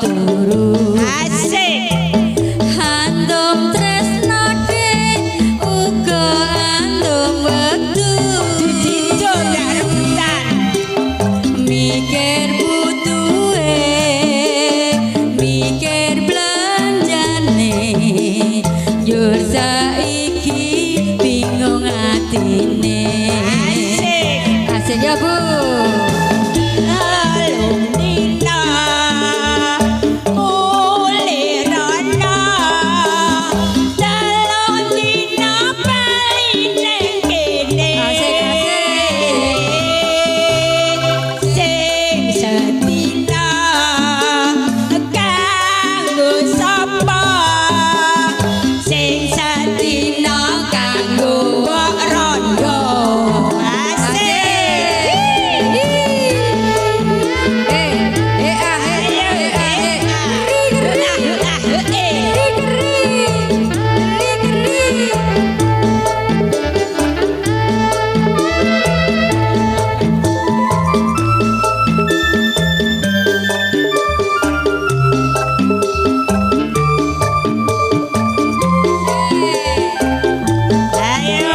turu. Asik. Handum tresno dik uga andum wektu. Dididul gak rebutan. Mikir butuhe, mikir belanjane, njur saiki bingung atine. Asik. Asik ya, Bu. Telung dina mulih rono, telung dina bali ning kene. Asik, asik. Sing sedina kanggo sapa, sing sedina kanggo mbok rondo. Asik. Eh, eh, ah, eh, eh, ah, eh. Keri, keri, keri, keri. Ayo.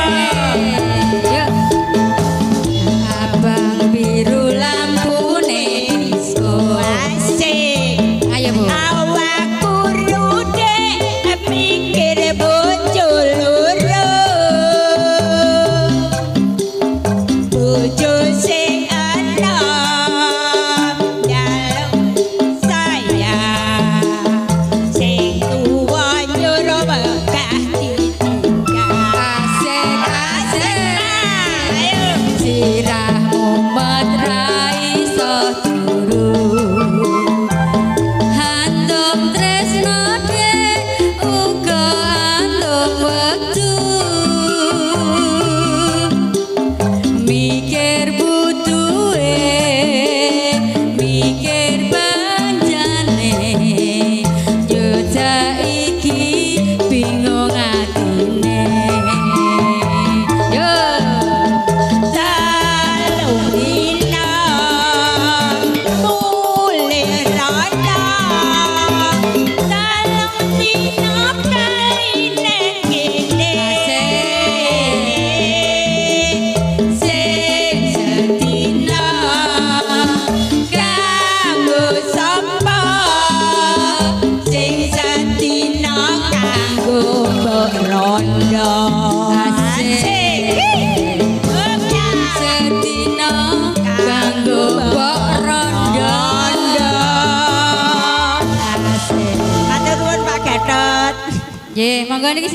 Yuk. Abang biru lampune disko. Asik. Ayo, Bu. Awakku rudek mikir bojo loro. Bojo sing enom njaluk sayang, sing tuwa nyuruh wegah ditinggal. Asik, asik. Ayo. Sirah mumet ra iso turu. Handum tresno dik uga andum wektu. Mikir butuhe, mikir banjane, yo saiki bingung atine. Yo. Telung dina mulih rono, telung dina bali ning kene. Sing sedina kanggo sapa, sing sedina kanggo mbok rondo. Asik. Sedina kanggo mbok rondo. Asik. Matur nuwun, Pak Gatot. Nggih, monggo niki.